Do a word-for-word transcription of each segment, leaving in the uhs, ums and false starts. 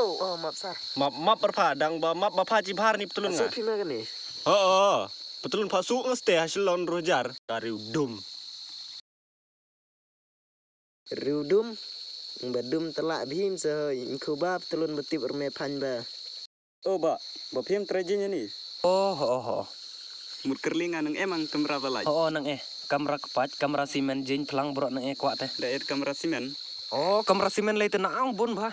Oh, oh, map sar. Map, map bapha, dang ba map bapha chi bha ni patlun nga. Asu phi ma kane? Oh, oh. Patlun pha su nga ste ha Shillong ruh jar. Ka riewdum. Riewdum. Ba dum tala bhim sa hoi. Ingkhu ba patlun ba tip rme phan ba. Oh, ba. Ba phim trejin ni. Oh, oh, oh. Mut kyrli nga nang em ang kamra ba lai. Oh, oh, nang eh. Kamra kpat, kamra simen jin phlang bro nang eh kwah te. Da et kamra simen. Oh, kamra simen lai te nang bun ba.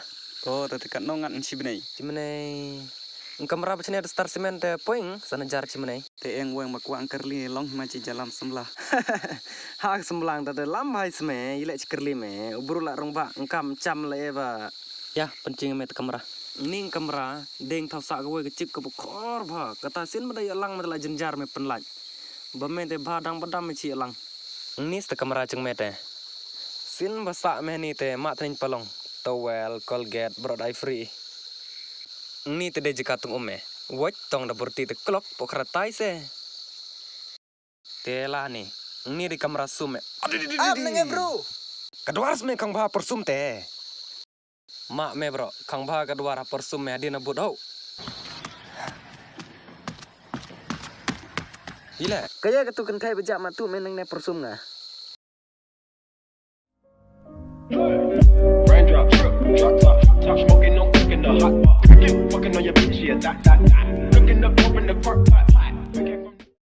Oh, ta te kat nong ngat si benai. Si benai. Kamra ba chene da star simen te poing sana jar si benai. Te eng weng ma kwah ang kyrli long ma chi jalam sembla. Ha semblang ta te lam hai sme, ile chi kyrli me. Ubru la rong ba, engkam cham le ba. Ya, penting me te kamra. Ning kamra, deng thaw sa kawei ka chik ka bukor ba. Kata sin mada ya lang mada la jenjar me penlaj. Ba me te ba dang ba dam me chi lang. Ni sta kamra cheng me te. Sin ba sa me ni te ma tring palong. Towel, Colgate, bro dai free. Ni te de jika tung um me. Wot tong da burti te klok po khratai se. Te la ni. Ni di kamra sum me. Adi, di, di, di, Ap di. Nang eh, bro. Ka dwar me khang ba persum te. Ma me bro, khang ba ka dwar ha persum me adina but ho. Ile. Kaya ka tu kan kai bejak ma tu me nang ne persum nga. Raindrop, drip, drop top, top smoking, no cooking the hot pot. Fucking on your bitch, yeah, that, that, that. Cooking up dope in the crock pot.